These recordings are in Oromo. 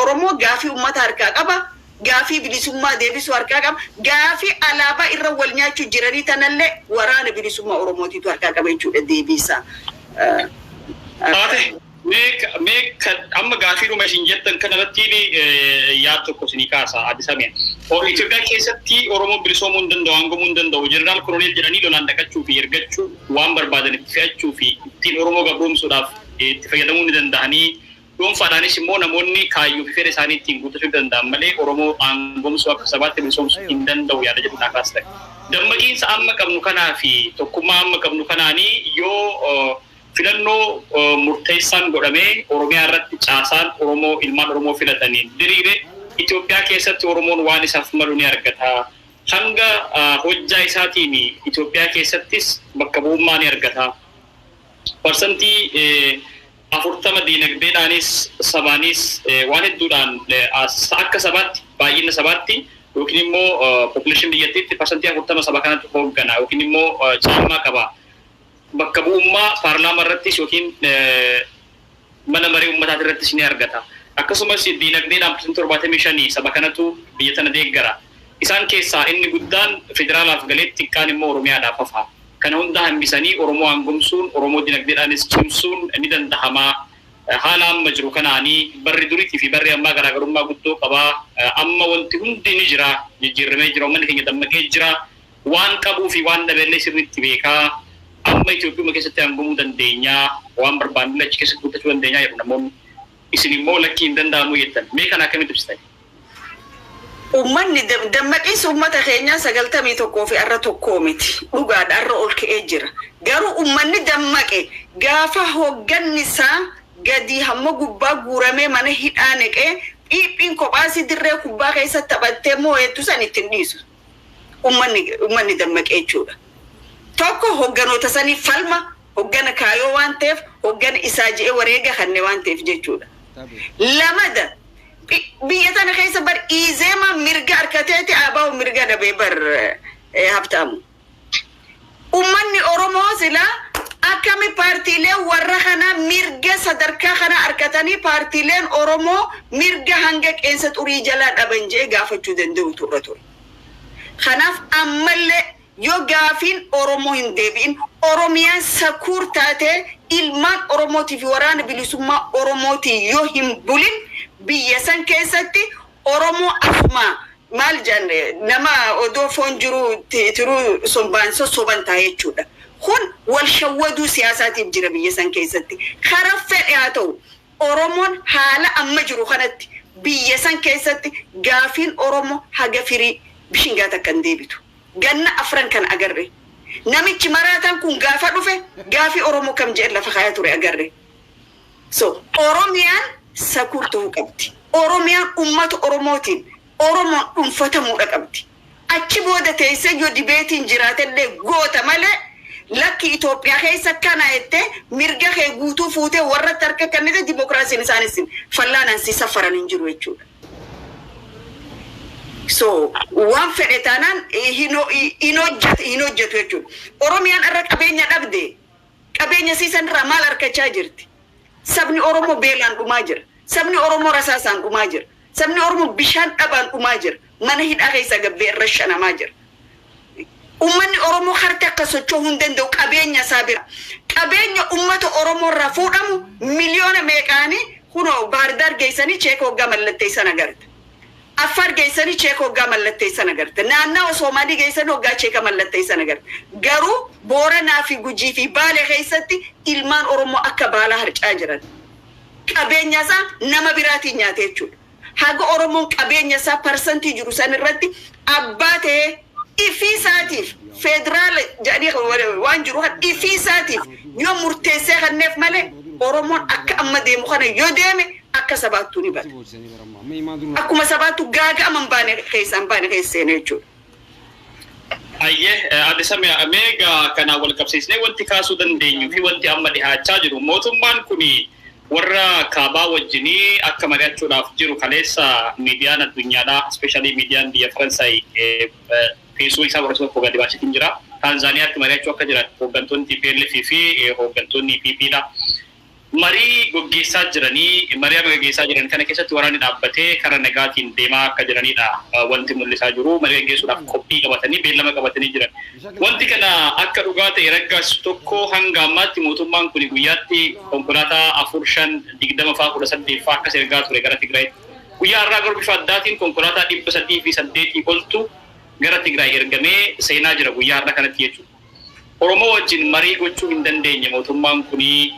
Oromoo gaafii uummata harkaa qaba. Gaafii bilisummaa deebisuu harkaa qaba. Gaafii alaabaa irra wal nyaachuu jiranii tanallee waraana bilisummaa Oromootiitu harkaa qaba jechuudha deebiisaa. Taate, mee amma gaafiidhuma isin jettan kanarratti yaad tokko isinii kaasa, Aadde Samiyaa. Itoophiyaa keessatti Oromoon bilisoomuu hin danda'u, aangomuu hin danda'u. Jeneraal Koloneel jedhanii lolaan dhaqachuu fi ergachuu, waan barbaadan itti fe'achuu fi ittiin Oromoo gabroomsuudhaaf itti fayyadamuu ni danda'anii, dhuunfaadhaanis immoo namoonni kaayyoo fi fedha isaanii ittiin guuttachuu danda'an malee Oromoo aangomsuu, akka sabaatti bilisoomsuu hin danda'u yaada jedhu naa kaastan. Dammaqiinsa amma qabnu kanaa fi tokkummaa amma qabnu kanaanii yoo filannoo murteessaan godhamee Oromiyaa irratti caasaan Oromoo ilmaan Oromoo filataniin diriire, Itoophiyaa keessatti Oromoon waan isaaf malu ni argata. Hanga hojjaa isaatiin Itoophiyaa keessattis bakka bu'ummaa ni argata. 40% diinagdeedhaanis sabaanis waan hedduudhaan akka sabaatti, baay'ina sabaatti yookiin immoo population biyyattiitti 40% saba kanatu hooggana yookiin immoo caalmaa qaba. Bakka bu'ummaa paarlaamaa irrattis yookiin mana maree uummataati irrattis ni argata. Akkasumas diinagdeedhaan 75% saba kanatu biyya tana deeggara. Isaan keessaa inni guddaan federaalaaf galee xiqqaan immoo Oromiyaadhaaf hafa. Kana hunda hambisanii Oromoo aangomsuun, Oromoo dinagdeedhaanis cimsuun ni danda'ama. Haala amma jiru kanaanii barri duriitii fi barri ammaa garaagarummaa guddoo qabaa. Amma wanti hundi ni jira. Jijjiiramee jira. Uummanni keenya dammaqee jira. Waan qabuu fi waan dhabeellee sirriitti beekaa. Amma Itoophiyaa keessatti aangomuu dandeenya. Waan barbaannu achi keessatti guuttachuu dandeenya jedhu namoonni. Isin immoo lakkii, hin danda'amu jettan. Mee kana akkamitti ibsitan? Uummanni, dammaqiinsi uummata keenyaa 91 fi har'a tokkoo miti. Dhugaadha, har'a ol ka'ee jira. Garuu uummanni dammaqe gaafa hoogganni isaa gadi hamma gubbaa guuramee mana hidhaa neqee phiiphiin kophaasii dirree kubbaa keessa taphattee moo'ettu san ittiin dhiisu. Uummanni dammaqee jechuudha. Tokko hoogganoota sanii falma, hooggana kaayoo waan ta'eef, hooggana isaa je'ee wareega kanne waan ta'eef jechuudha. Lamada, biyya tana keessa bar iizeema mirga harkateeti abaa'u mirga dhabee bar Habtaamu. Uummanni Oromoo silaa akkami paartiileen warra kana mirga sadarkaa kana harkatanii paartiileen Oromoo mirga hanga qeensa xurii jalaa dhaban jee gaafachuu danda'u turre ture. Kanaaf ammallee yoo gaafiin Oromoo hin deebi'in, Oromiyaan secure taatee ilmaan Oromootii fi waraana bilisummaa Oromootii yoo hin bulin, biyya san keessatti Oromoo asuma maal jenne, nama odoo foon jiru tiruu sombaan sossoban ta'a jechuudha. Kun wal shawwaduu siyaasaatiif jira biyya san keessatti. Karaa fedhe haa ta'u, Oromoon haala amma jiru kanatti biyya san keessatti gaafiin Oromoo haga firii bishingaa takka hin deebitu. Ganna afran kan agarre. Namichi maraataan kun gaafa dhufe gaafii Oromoo kam jedhe lafa kaayaa ture agarre. So Oromiyaan secure ta'uu qabdi. Oromiyaan uummata Oromootiin, Oromoon dhuunfatamuudha qabdi. Achi booda teessee yoo debateiin jiraatellee goota malee, lakki, Itoophiyaa keessa kana jettee mirga kee guutuu fuutee warratti harka kennite dimokiraasiin isaanis fallaanaan si safaran hin jiru jechuudha. So waan fedhe taanaan hin hojjetu jechuudha. Oromiyaan irra qabeenya dhabde, qabeenya siisan irraa maal argachaa jirti? Sabni Oromoo beelaan dhumaa jira. Sabni Oromoo rasaasaan dhumaa jira. Sabni Oromoo bishaan dhabaan dhumaa jira. Mana hidhaa keessa gabbee irra shanamaa jira. Uummanni Oromoo harka akka socho'uu hin danda'u qabeenya isaa bira. Qabeenya uummata Oromoo irraa fuudhamu miliyoona meeqaanii kunoo Baardaar geessanii cheeka hoggaa mallatteessan agarta. Affaar geessanii cheeka hoggaa mallatteessan agarta. Naannawa Soomaalii geessanii hoggaa cheeka mallatteessan agarta. Garuu Booranaa fi Gujii fi Baalee keessatti ilmaan Oromoo akka baalaa harcaa jiran. Qabeenya isaa nama biraatiin nyaate jechuudha. Haga Oromoon qabeenya isaa parsantii jiru san irratti abbaa ta'ee ifii isaatiif federaala jedhanii waan jiru kan ifii isaatiif yoo murteessee kanneef malee, Oromoon akka amma deemu kana yoo deeme akka sabaattuu ni bada. Akkuma sabaattuu gaaga'ama hin baane keessaa hin baane keessa seene jechuudha. Ayyee, Aadde Samiyaa, mee egaa kanaan wal qabsiisnee wanti kaasuu dandeenyu fi wanti amma dhihaachaa jiru, mootummaan kuni warra kaabaa wajjinii akka mari'achuudhaaf jiru kaleessa miidiyaan addunyaadhaa, especially miidiyaan biyya Faransaay, teessoo isaa warra tokko gadi baasitiin jira. Taanzaaniyaatti mari'achuu akka jiran hooggantoonni TPLF fi hooggantoonni PP dha. Marii gaggeessaa jiranii, marii amma gaggeessaa jiran kana keessatti waraanni dhaabbatee karaa nagaatiin deemaa akka jiranidha wanti mul'isaa jiru. Marii gaggeessuudhaaf qophii qabatanii beellama qabatanii jiran. Wanti kana akka dhugaa ta'e raggaasisu tokko, hanga ammaatti mootummaan kun guyyaatti konkolaataa 4, 5, 20 fa'aa, 18 fa'aa akkas ergaa ture gara Tigraayitti. Guyyaa har'aa garuu bifa addaatiin konkolaataa 308 oltu gara Tigraay ergamee seenaa jira guyyaa har'aa kanatti jechuudha. Oromoo wajjin marii gochuu hin dandeenye mootummaan kuni.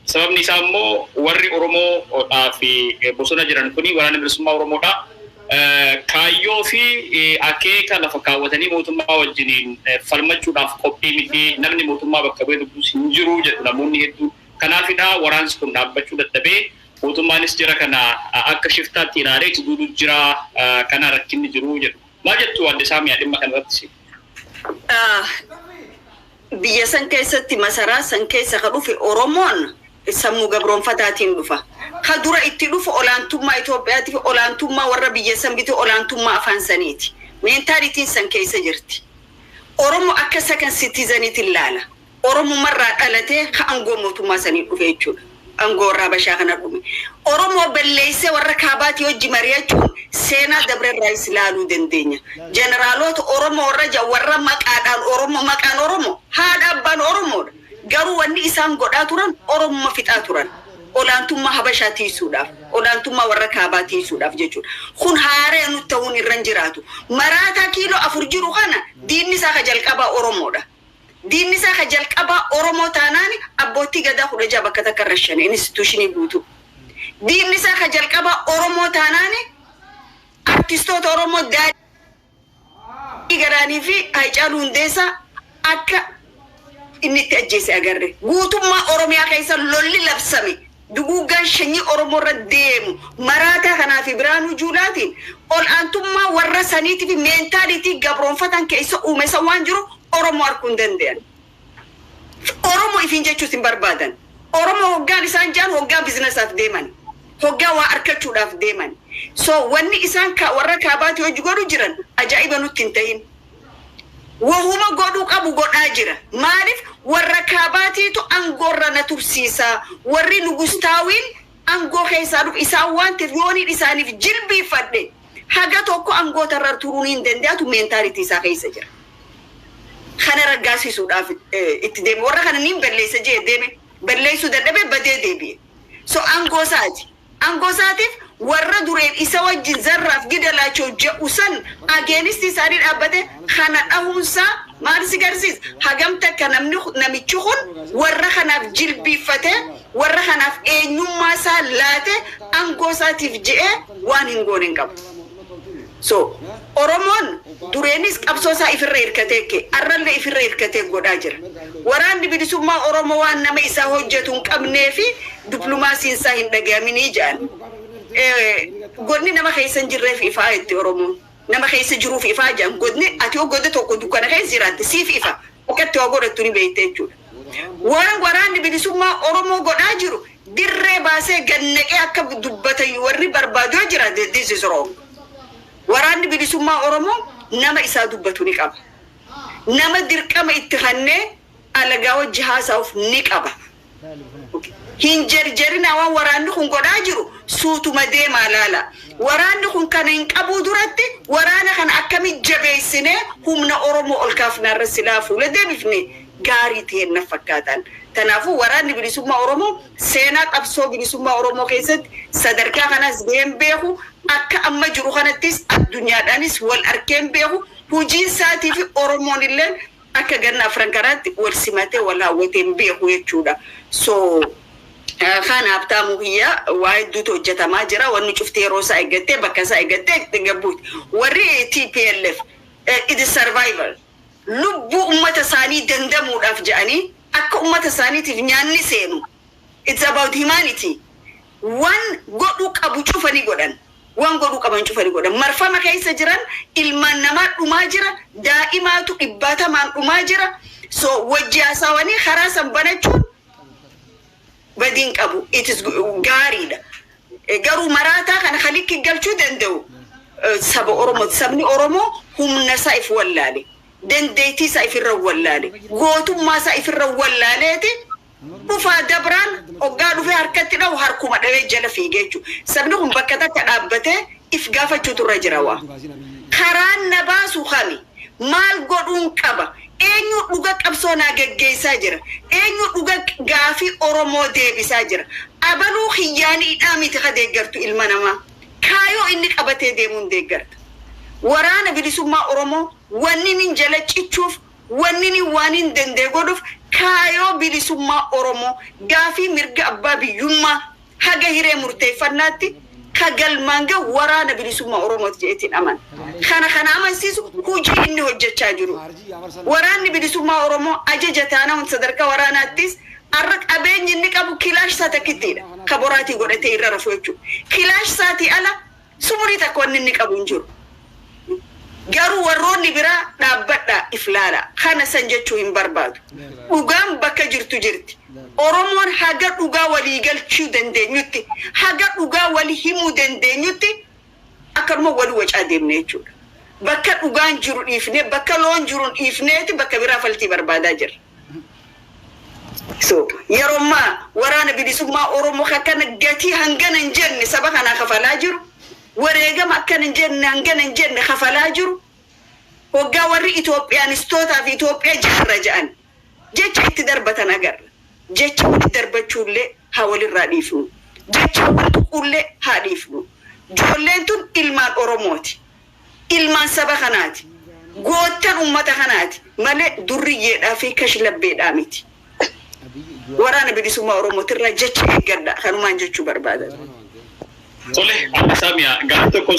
Sababni isaa immoo warri Oromoodhaa fi bosona jiran kuni Waraana Bilisummaa Oromoodha. Kaayyoo fi akeeka lafa kaawwatanii mootummaa wajjiniin falmachuudhaaf qophii miti, namni mootummaa bakka bu'ee dubbisu hin jiru jedhu namoonni hedduun. Kanaafidha waraansi kun dhaabbachuu dadhabee, mootummaanis jira kana akka shiftaatti ilaalee itti duuduu jira, kana rakkinni jiru jedhu. Maal jettu, adde Saamiyaa, dhimma kanarratti? Biyya san keessatti, masaraa san keessa ka dhufe Oromoon sammuu gabroonfataatiin dhufa. Ka dura itti dhufu olaantummaa Itoophiyaatiif, olaantummaa warra biyya san bite, olaantummaa afaan saniiti. Mentalityn san keessa jirti. Oromoo akka second citizeniitiin ilaala. Oromumarraa dhalatee ka aangoo mootummaa sanii dhufe jechuudha. Aangoo warra Habashaa kana dhume. Oromoo balleessee warra kaabaatii hojii mari'achuun seenaa dabrerraayis ilaaluu dandeenya. Jeneraalota Oromoo warra warra maqaadhaan Oromoo, maqaan Oromoo, haadha abbaan Oromoodha. Garuu wanni isaan godhaa turan Oromuma fixaa turan. Olaantummaa Habashaa tiisuudhaaf, olaantummaa warra kaabaa tiisuudhaaf jechuudha. Kun haaree nutti ta'uun irra hin jiraatu. Maraataa kiiloo 4 jiru kana diinni isaa ka jalqabaa Oromoodha. Diinni isaa ka jalqabaa Oromoo taanaan abbootii gadaa 16 bakka takka irra shane institutionii guutuu. Diinni isaa ka jalqabaa Oromoo taanaan artistoota Oromoo Daadhii Galaanii fi Haacaaluu Hundeessaa akka inni itti ajjeese agarre. Guutummaa Oromiyaa keessa lolli labsame. Duguuggaan sanyii Oromoo irra deemu maraataa kanaa fi Biraanuu Juulaatiin ol aantummaa warra saniitii fi mentality gabroonfatan keessa uume isa waan jiru Oromoo arguu hin danda'an. Oromoo ifiin jechuus hin barbaadan. Oromoo hoggaan isaan jaan hoggaa businessaaf deeman. Hoggaa waa argachuudhaaf deeman. So wanni isaan warra kaabaatii hojii godhu jiran ajaa'iba nutti hin ta'in. Wahuma godhuu qabu godhaa jira. Maaliif? Warra kaabaatiitu aangoorra na tursiisa. Warri nugustaawiin aangoo keessaa dhufu isaan waan ta'eef yooniin isaaniif jilbiifadhe haga tokko aangootarra turuun hin danda'atu mentality isaa keessa jira. Kana raggaasisuudhaaf itti deeme. Warra kana niin balleessa jee deeme. Balleessuu dadhabee badee deebi'e. So aangoo isaati. Aangoo isaatiif warra dureen isa wajjin zarraaf gidalaachoo jedhu san against isaanii dhaabbate kana dhahuunsaa maal si garsiisa? Hagam takka namni namichi kun warra kanaaf jilbiiffate, warra kanaaf eenyummaa isaa laate, aangoo isaatiif je'ee waan hin goone hin qabu. So Oromoon dureenis qabsoo isaa ifirra hirkatee ke arrallee ifirra hirkatee godhaa jira. Waraanni Bilisummaa Oromoo waan nama isaa hojjetu hin qabnee fi diplumaasiin isaa hin dhagahaminii jedhan. Godni nama keessa hin jirreef ifaa itti Oromoon. Nama keessa jiruuf ifaa jedhan. Godni ati yoo godha tokko dukkana keessa jiraatte siif ifa. Akka itti waa godhattu ni beekte jechuudha. Waan Waraanni Bilisummaa Oromoo godhaa jiru dirree baasee gannaqee akka dubbatan warri barbaadu yoo jira, this is wrong. Waraanni Bilisummaa Oromoo nama isaa dubbatu ni qaba. Nama dirqama itti kennee alagaa wajji haasa'uuf ni qaba. Hin jarjarina, waan waraanni kun godhaa jiru suutuma deemaa laala. Waraanni kun kana hin qabuu duratti waraana kana akkamitti jabeessinee humna Oromoo ol kaafnaarra silaa fuula deebifne gaarii ta'e na fakkaatan. Kanaafuu Waraanni Bilisummaa Oromoo seenaa qabsoo bilisummaa Oromoo keessatti sadarkaa kanas gaheen beeku, akka amma jiru kanattis addunyaadhaanis wal arkeen beeku. Hojiin isaatii fi Oromoon illee akka ganna afran kanaatti wal simatee wal hawwatee hin beeku jechuudha. So kanaaf taamuu kiyya, waa hedduutu hojjetamaa jira. Wanni cufti yeroo isaa eeggattee, bakka isaa eeggattee itti gabbuuti. Warri TPLF, it is survival. Lubbuu ummata isaanii dandamuudhaaf jedhanii akka ummata isaaniitiif nyaanni seenu. It's about humanity. Waan godhuu qabu cufanii godhan. Waan godhuu qaban cufanii godhan. Marfama keessa jiran, ilmaan namaa dhumaa jira. Daa'imaatu dhibbaatamaan dhumaa jira. So wajji haasawanii karaa san banachuun badiin qabu. It is gaariidha. Garuu maraataa kana kalikki galchuu danda'u saba Oromoo. Sabni Oromoo humna isaa if wallaale. Dandeettii isaa ifirra wallaale. Gootummaa isaa ifirra wallaaleeti. Dhufaa dabraan hoggaa dhufee harkatti dhahu harkuma dhawee jala fiigee jechuudha. Sabni kun bakka takka dhaabbatee if gaafachuutu irra jira waa. Karaan na baasu kami? Maal godhuun qaba? Eenyu dhuga qabsoo naa geggeessaa jira? Eenyu dhuga gaafii Oromoo deebisaa jira? Abaluu xiyyaaniidhaa miti ka deeggartu ilma namaa. Kaayoo inni qabatee deemuun deeggarta. Waraana bilisummaa Oromoo wanni nin jala cichuuf, wanni nin waan hin danda'e godhuuf, kaayoo bilisummaa Oromoo, gaafii mirga abbaa biyyummaa haga hiree murteeffannaatti ka galmaan gahu waraana bilisummaa Oromooti jedheetiin amana. Kana amansiisu hojii inni hojjechaa jiru. Waraanni bilisummaa Oromoo ajaja taanaan sadarkaa waraanaattis har'a qabeenyi inni qabu kilaash isaa takkittiidha. Ka boraatii godhatee irra rafu jechuudha. Kilaash isaatii ala sumurii takka wanni inni qabu hin jiru. Garuu warroonni biraa dhaabbadhaa if laala. Kana san jechuu hin barbaadu. Dhugaan bakka jirtu jirti. Oromoon haga dhugaa walii galchuu dandeenyutti, haga dhugaa walii himuu dandeenyutti akkanuma walii wacaa deemne jechuudha. Bakka dhugaan jiru dhiifnee, bakka loon jiru dhiifneeti bakka biraa faltii barbaadaa jirra. So yeroo ammaa waraana bilisummaa Oromoo akkana gatii hangana hin jenne saba kanaa kafalaa jiru. Wareegama akkana hin jenne hangana hin jenne kafalaa jiru. Hoggaa warri Itoophiyaanistootaa fi Itoophiyaa jaarra jedhan jecha itti darbatan agarra. Jecha walitti darbachuullee haa walirraa dhiifnu. Jecha wal tuquullee haa dhiifnu. Ijoolleen tun ilmaan Oromooti. Ilmaan saba kanaati. Goottan uummata kanaati. Malee durriyyeedhaa fi kashlabbeedhaa miti. Waraana bilisummaa Oromootirraa jecha eeggadha. Kanumaan jechuu barbaadan. Tole, Adde Saamiyaa, gaaffii tokko